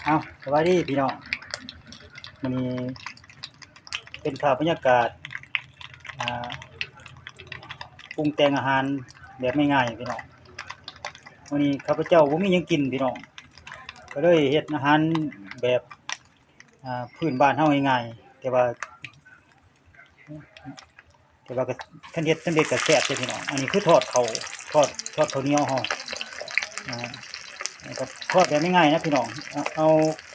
ເອົາ ສະບາຍດີພີ່ນ້ອງ, ມື້ນີ້ເປັນພາບບັນຍາກາດ ອ່າ ປຸງແຕ່ງອາຫານແບບງ່າຍໆ ພີ່ນ້ອງ. ມື້ນີ້ຂ້າພະເຈົ້າບໍ່ມີຫຍັງກິນພີ່ນ້ອງ, ກໍເລີຍເຮັດອາຫານແບບ ອ່າ ພື້ນບ້ານເຮົາງ່າຍໆ ແຕ່ວ່າ ແຕ່ວ່າກໍ ຄັນເຮັດສຳເລັດກໍແຊບເດ້ພີ່ນ້ອງ. ອັນນີ້ຄືທອດເຂົ້າ ທອດ ທອດເຂົ້າໜຽວເຮົາ ອ່າ ກໍທອດແບບງ່າຍໆນະພີ່ນ້ອງ. ເອົາ ເອົາ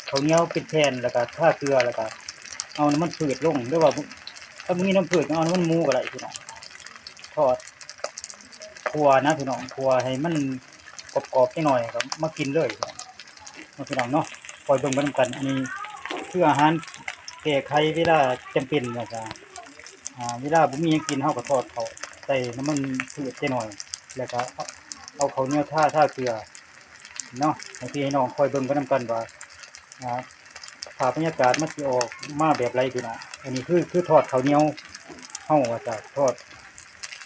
ເຂົ້າໜຽວເປັນແຜ່ນ ແລ້ວກໍທາເກືອ ແລ້ວກໍເອົານ້ຳມັນພືດລົງ ຫຼືວ່າ ຖ້າບໍ່ມີນ້ຳມັນພືດກໍເອົານ້ຳມັນໝູກໍໄດ້ພີ່ນ້ອງ. ທອດ ຂົ້ວນະພີ່ນ້ອງ, ຂົ້ວໃຫ້ມັນກອບໆຈັກໜ້ອຍກໍມາກິນເລີຍເນາະພີ່ນ້ອງເນາະ. ຄອຍເບິ່ງໄປນຳກັນ. ອັນນີ້ຄືອາຫານແກ້ໄຂເວລາຈຳເປັນ ແລ້ວກໍເວລາບໍ່ມີຫຍັງກິນ ເຮົາກໍທອດເຂົ້າໃສ່ນ້ຳມັນພືດຈັກໜ້ອຍ ແລ້ວກໍເອົາເຂົ້າໜຽວທາ ທາເກືອເນາະ. ໃຫ້ພີ່ໃຫ້ນ້ອງຄອຍເບິ່ງໄປນຳກັນວ່າ ອ່າ ພາບບັນຍາກາດມັນຊິອອກມາແບບໃດພີ່ນ້ອງ. ອັນນີ້ຄື ຄືທອດເຂົ້າໜຽວເຮົາວ່າຊະ ທອດ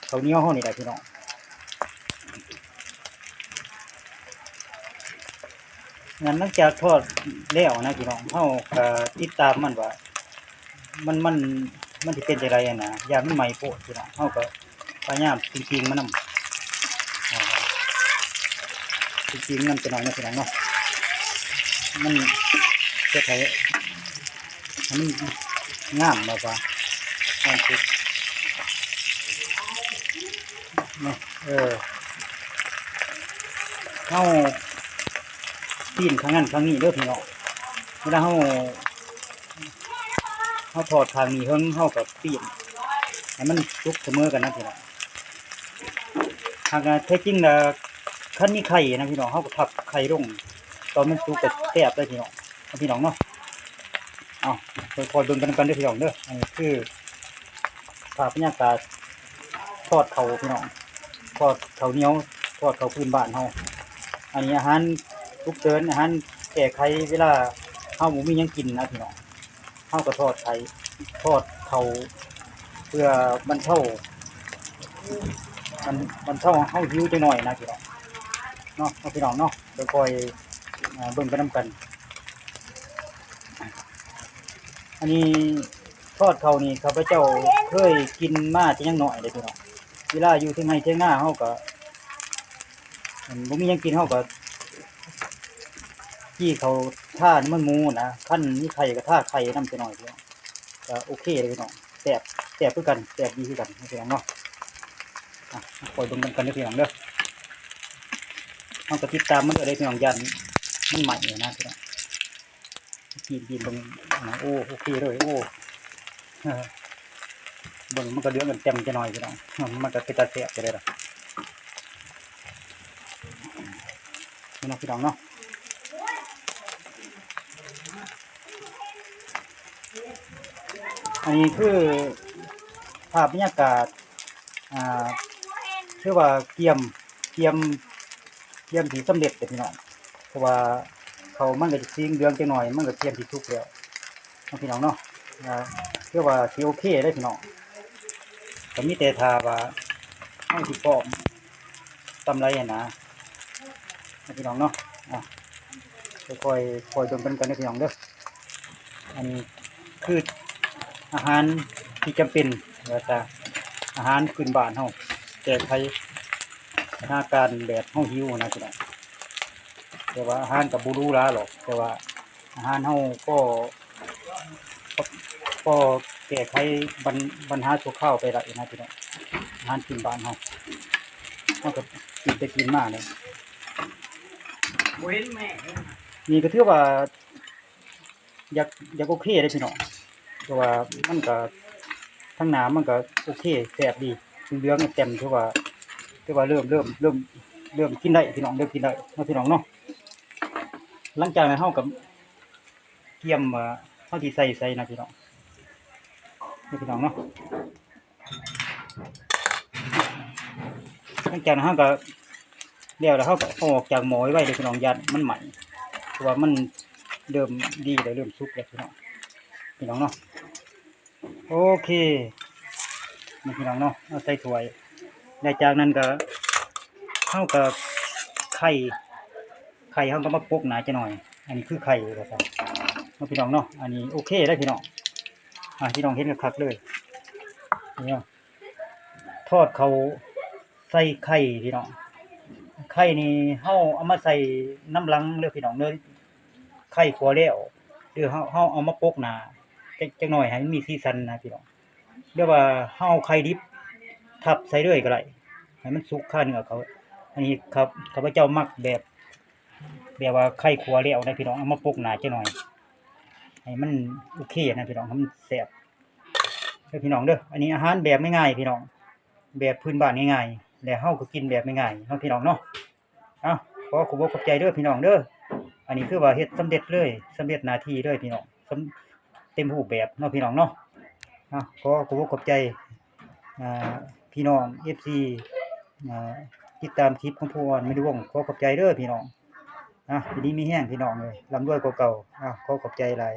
ເຂົ້າໜຽວເຮົານີ້ແຫຼະພີ່ນ້ອງ. ນັ້ນ ຫຼັງຈາກທອດແລ້ວນະພີ່ນ້ອງ, ເຮົາກໍຕິດຕາມມັນວ່າ ມັນ ມັນ ມັນຊິເປັນຈັ່ງໃດຫັ້ນນະ. ຢ້ານມັນໄໝ້ໂພດພີ່ນ້ອງ, ເຮົາກໍ ພະຍາຍາມປີ້ງໆມັນນຳ ອ່າ ປີ້ງໆນຳຈັກໜ້ອຍເນາະພີ່ນ້ອງເນາະ. ມັນເຮັດໃຫ້ ໃຫ້ມັນງາມແບບວ່າງາມສຸດເນາະ. ເອີ ເຮົາປີ້ງຂ້າງນັ້ນຂ້າງນີ້ເດີພີ່ນ້ອງ. ເວລາເຮົາ ເຮົາທອດຂ້າງນີ້ເຫິງ ເຮົາກໍປີ້ງໃຫ້ມັນສຸກສະເໝີກັນນະພີ່ນ້ອງ. ຫາກແທ້ຈິງລະ ຄັນມີໄຂ່ນະພີ່ນ້ອງ ເຮົາກໍທັບໄຂ່ລົງ ຕອນມັນສຸກກໍແຊບເລີຍພີ່ນ້ອງ ພີ່ນ້ອງເນາະ. ເອົາ ຄ່ອຍໆເບິ່ງໄປນຳກັນເດີພີ່ນ້ອງເດີ. ອັນນີ້ຄື ພາບບັນຍາກາດທອດເຂົ້າພີ່ນ້ອງ, ທອດເຂົ້າໜຽວ ທອດເຂົ້າພື້ນບ້ານເຮົາ. ອັນນີ້ອາຫານສຸກເສີນ ອາຫານແກ້ໄຂເວລາເຮົາບໍ່ມີຫຍັງກິນນະພີ່ນ້ອງ, ເຮົາກໍທອດໄຂ່ ທອດເຂົ້າເພື່ອບັນເທົາ ບັນ ບັນເທົາເຮົາຫິວຈັກໜ້ອຍນະພີ່ນ້ອງເນາະ. ເອົາ ພີ່ນ້ອງເນາະ ຄ່ອຍໆ ເບິ່ງໄປນຳກັນ. ອັນນີ້ທອດເຂົ້ານີ້ ຂ້າພະເຈົ້າເຄີຍກິນມາແຕ່ຍັງນ້ອຍເດ້ພີ່ນ້ອງ. ເວລາຢູ່ເທິງໄຮ່ເທິງນາ ເຮົາກໍ ອັນ ບໍ່ມີຫຍັງກິນ ເຮົາກໍ ຈີ່ເຂົ້າທານ້ຳມັນໝູນະ, ຄັນມີໄຂ່ກໍທາໄຂ່ນຳຈັກໜ້ອຍ ກໍໂອເຄເດ້ພີ່ນ້ອງ. ແຊບ ແຊບຄືກັນ ແຊບດີຄືກັນພີ່ນ້ອງເນາະ. ອ່ະ ຄອຍເບິ່ງນຳກັນເດີພີ່ນ້ອງເດີ. ເຮົາກໍຕິດຕາມມັນເດີພີ່ນ້ອງ, ຢ້ານມັນໄໝ້ນະພີ່ນ້ອງ. ກິນ ກິນເບິ່ງ ໂອ້ ໂອເຄເລີຍ ໂອ້ ເບິ່ງ ມັນກໍເຫຼືອງກັນແຈ່ມຈັກໜ້ອຍພີ່ນ້ອງ, ມັນກໍເປັນຕາແຊບຢູ່ເດ້ລະ ເນາະ ພີ່ນ້ອງເນາະ. ອັນນີ້ຄືພາບບັນຍາກາດ ອ່າ ຖືວ່າກຽມ ກຽມ ກຽມທີ່ສຳເລັດແລ້ວພີ່ນ້ອງ, ເພາະວ່າເຂົ້າມັນກໍຈະສີເຫຼືອງຈັກໜ້ອຍ ມັນກໍກຽມທີ່ສຸກແລ້ວເນາະ ພີ່ນ້ອງເນາະ. ອ່າ ຖືວ່າຊິໂອເຄເດ້ພີ່ນ້ອງ, ກໍມີແຕ່ຖ້າວ່າເຮົາຊິພ້ອມສ່ຳໃດຫັ້ນນະ ພີ່ນ້ອງເນາະ. ອ່າ ຄ່ອຍໆ ຄ່ອຍເບິ່ງກັນເດີພີ່ນ້ອງເດີ. ອັນນີ້ຄືອາຫານທີ່ຈຳເປັນ ແລ້ວກະອາຫານພື້ນບ້ານເຮົາ ແກ້ໄຂສະຖານະການແບບເຮົາຫິວນະພີ່ນ້ອງ. ແຕ່ວ່າອາຫານກໍບໍ່ຫຼູຫຼາຫຼອກ, ແຕ່ວ່າອາຫານເຮົາກໍ ພໍ ພໍແກ້ໄຂບັນ ບັນຫາຊົ່ວຄາວໄປໄດ້ນະພີ່ນ້ອງ. ອາຫານພື້ນບ້ານເຮົາ ເຮົາກໍກິນໄປກິນມາແຫຼະ. ບໍ່ເຫັນແມ່ ນີ້ກໍຖືວ່າ ຢາກ ຢາກໂອເຄເດ້ພີ່ນ້ອງ, ເພາະວ່າມັນກະ ທາງໜ້າມັນກະໂອເຄ ແຊບດີ ເຫຼືອງແຈ່ມ ຖືວ່າ ຖືວ່າເລີ່ມ ເລີ່ມ ເລີ່ມ ເລີ່ມກິນໄດ້ພີ່ນ້ອງ, ເລີ່ມກິນໄດ້ເນາະ ພີ່ນ້ອງເນາະ. ຫຼັງຈາກນັ້ນເຮົາກະກຽມວ່າເຮົາຊິໃສ່ໃສນະພີ່ນ້ອງ ເນາະ ພີ່ນ້ອງເນາະ. ຫຼັງຈາກນັ້ນເຮົາກໍແລ້ວ ແລ້ວເຮົາກໍເອົາອອກຈາກໝໍ້ໄວໆເດີພີ່ນ້ອງ, ຢ້ານມັນໄໝ້ ເພາະວ່າມັນເລີ່ມດີແລ້ວ ເລີ່ມສຸກແລ້ວພີ່ນ້ອງ ພີ່ນ້ອງເນາະ. ໂອເຄ ນີ້ພີ່ນ້ອງເນາະ ເອົາໃສ່ຖ້ວຍ ແລ້ວຈາກນັ້ນກໍ ເຮົາກໍໄຂ່ ໄຂ່ເຮົາກໍມາປົກໜ້າຈັກໜ້ອຍ ອັນນີ້ຄືໄຂ່ວ່າຊັ້ນເນາະ ພີ່ນ້ອງເນາະ. ອັນນີ້ໂອເຄເດ້ພີ່ນ້ອງ ອ່າ ພີ່ນ້ອງເຫັນຄັກໆເລີຍ ນີ້ເນາະ ທອດເຂົ້າໃສ່ໄຂ່ພີ່ນ້ອງ. ໄຂ່ນີ້ເຮົາເອົາມາໃສ່ນຳຫຼັງເດີພີ່ນ້ອງເດີ ໄຂ່ຂົ້ວແລ້ວ ຫຼືເຮົາ ເຮົາເອົາມາປົກໜ້າຈັກ ຈັກໜ້ອຍໃຫ້ມັນມີສີສັນນະພີ່ນ້ອງ ຫຼືວ່າເຮົາເອົາໄຂ່ດິບທັບໃສ່ເລີຍກໍໄດ້ ໃຫ້ມັນສຸກຄາເນື້ອເຂົ້າ. ອັນນີ້ຂ້າ ຂ້າພະເຈົ້າມັກແບບ ແບບວ່າໄຂ່ຂົ້ວແລ້ວນະພີ່ນ້ອງ ເອົາມາປົກໜ້າຈັກໜ້ອຍ ໃຫ້ມັນໂອເຄນະພີ່ນ້ອງ ໃຫ້ມັນແຊບເດີພີ່ນ້ອງເດີ. ອັນນີ້ອາຫານແບບງ່າຍໆພີ່ນ້ອງ ແບບພື້ນບ້ານງ່າຍໆ ແລະເຮົາກໍກິນແບບງ່າຍໆເນາະພີ່ນ້ອງເນາະ. ເອົາ ຂໍຂອບອົກຂອບໃຈເດີພີ່ນ້ອງເດີ ອັນນີ້ຄືວ່າເຮັດສຳເລັດເລີຍ ສຳເລັດໜ້າທີ່ເລີຍພີ່ນ້ອງ ສຳ ເຕັມຮູບແບບເນາະພີ່ນ້ອງເນາະ. ເອົາ ຂໍຂອບອົກຂອບໃຈ ອ່າ ພີ່ນ້ອງເອັຟຊີ ອ່າ ຕິດຕາມຄລິບຂອງຜູ້ອ່ອນແມ່ນວົງ ຂໍຂອບໃຈເດີພີ່ນ້ອງ. ອ່າ ຢູ່ດີມີແຮງພີ່ນ້ອງເອີຍ ລ່ຳລວຍກວ່າເກົ່າ. ອ່າ ຂໍຂອບໃຈຫຼາຍ.